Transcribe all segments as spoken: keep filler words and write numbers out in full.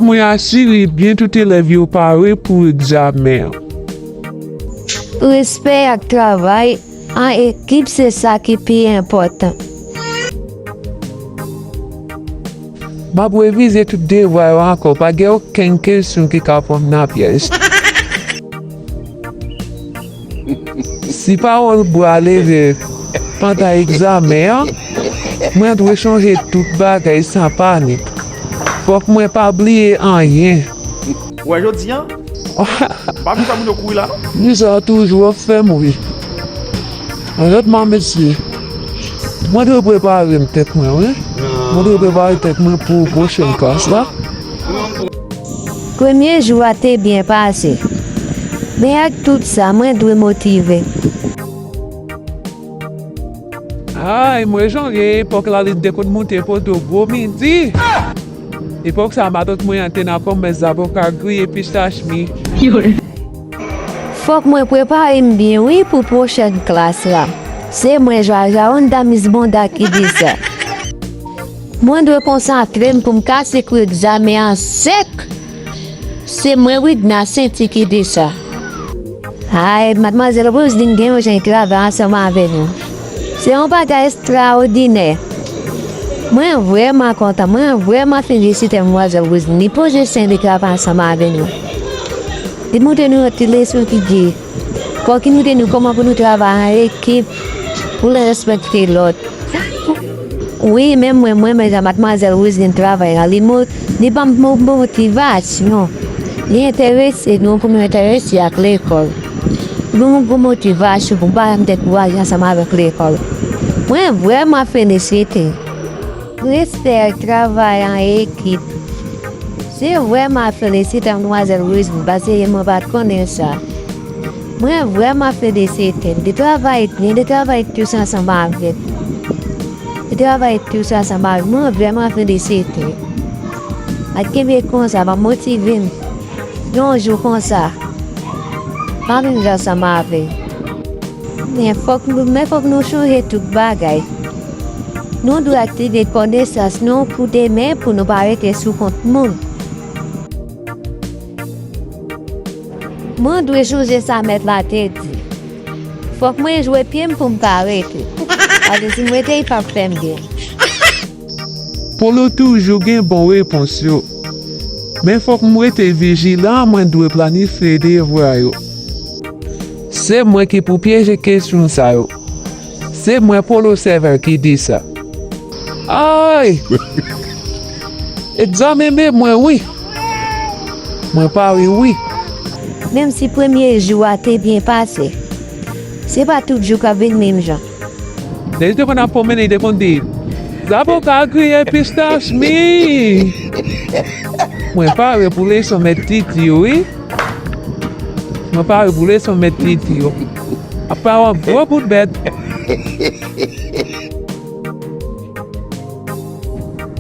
Mwen asire byen tout elèv yo pare pou egzamen an. Respè ak travay an ekip se sa ki pi enpòtan. M ap revize tout devwa yo ankò, pa gen okenn kesyon ki ka pran m nan pyès. Si pawòl bwa leve pandan egzamen an, mwen dwe chonje tout bagay san panik. Fòk mwen pa bliye anyen. Ou wè jodi a, m pa vin fè moun yo kouri la non. Lisa toujou ap fè m ri. Onètman, mesye, mwen dwe prepare m tèt mwen, wi. Mwen dwe prepare tèt mwen pou pwochèn klas la. Premye jou a te byen pase. Men ak tout sa, mwen dwe motive. Ay, mwen sonje epòk la li te konn moute poto gwo midi. Epòk sa, matant mwen an te nan kòmès zaboka griye pistach mi. Fòk mwen prepare m byen wi pou pwochèn klas la. Se mwen Jwaja Honda Miss Bonda ki di sa. Mwen dwe konsantre m pou m kase kou egzamen an sèk. Se mwen Widna Senti ki di sa. Ay, madmwazèl Roseline gen yon jan li travay ansanm avè nou. Se yon bagay estraòdinè. Mwen vrèman kontan, mwen vrèman felisite madmwazèl Roseline. Li poze sen li travay ansanm avè nou. Li montre nou yon ti leson ki di, fòk li montre nou kòman pou nou travay an ekip, pou nou respekte lòt. Wi, menm mwen, mwen renmen jan madmwazèl Roseline travay la. Li mo-, li ban m mo-, motivasyon. Li enterese nou pou nou enterese ak lekòl. Li ban m gwo motivasyon pou m pa janm dekouraje ansanm avèk lekòl. Mwen vrèman felisite. Respè ak travay an ekip. Se vrèman felisite madmwazèl Roseline, paske mwen pa t konnen sa. Mwen vrèman felisite l. Li travay byen, li travay tous ansanm avè m. Li travay tous ansanm avè m. Mwen vrèman felisite l. Ak kenbe konsa, va motive m. Yon jou konsa, m ap vin ansanm avè l. Men fòk nou, men fòk nou chonje tout bagay. Nou dwe aktive konesans nou pou demen, pou nou pa rete sou kont moun. Mwen dwe chonje sa mèt la te di. Fòk mwen jwe pye m pou m pa rete. Paske si m rete, li p ap fè m byen. Polo toujou gen bon repons yo. Men fòk m rete vijilan, mwen dwe planifye devwa yo. Se mwen ki pou pyeje kesyon sa yo. Se mwen Polo Sèvè ki di sa. Ay! Egzamen men mwen wi. Mwen pare wi. Menm si premye jou a te byen pase, se pa tout jou k ap vin menm jan. Lè li te konn ap pwomennen, li te konn di, "Zaboka griye pistach mi!" Mwen pare pou leson mèt Titi yo, wi. Mwen pare pou leson mèt Titi yo. Ap pran yon gwo bout bèt.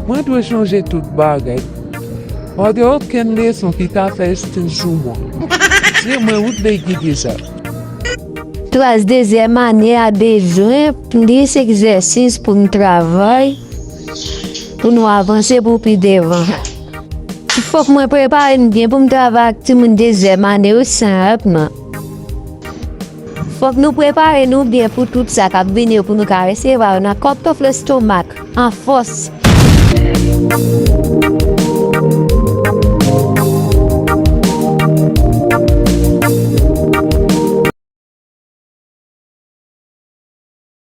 Mwen dwe chonje tout bagay. Pa gen okenn leson ki ka fè estil sou mwen. Se mwen Woodley ki di sa. Klas dezyèm ane a bezwen plis egzèsis pou n travay, pou nou avanse pou pi devan. Fòk mwen prepare m byen pou m travay ak timoun dezyèm ane yo san rèpman. Fòk nou prepare nou byen pou tout sa k ap vini yo, pou nou ka resevwa yo nan kòptof lestomak, an fòs.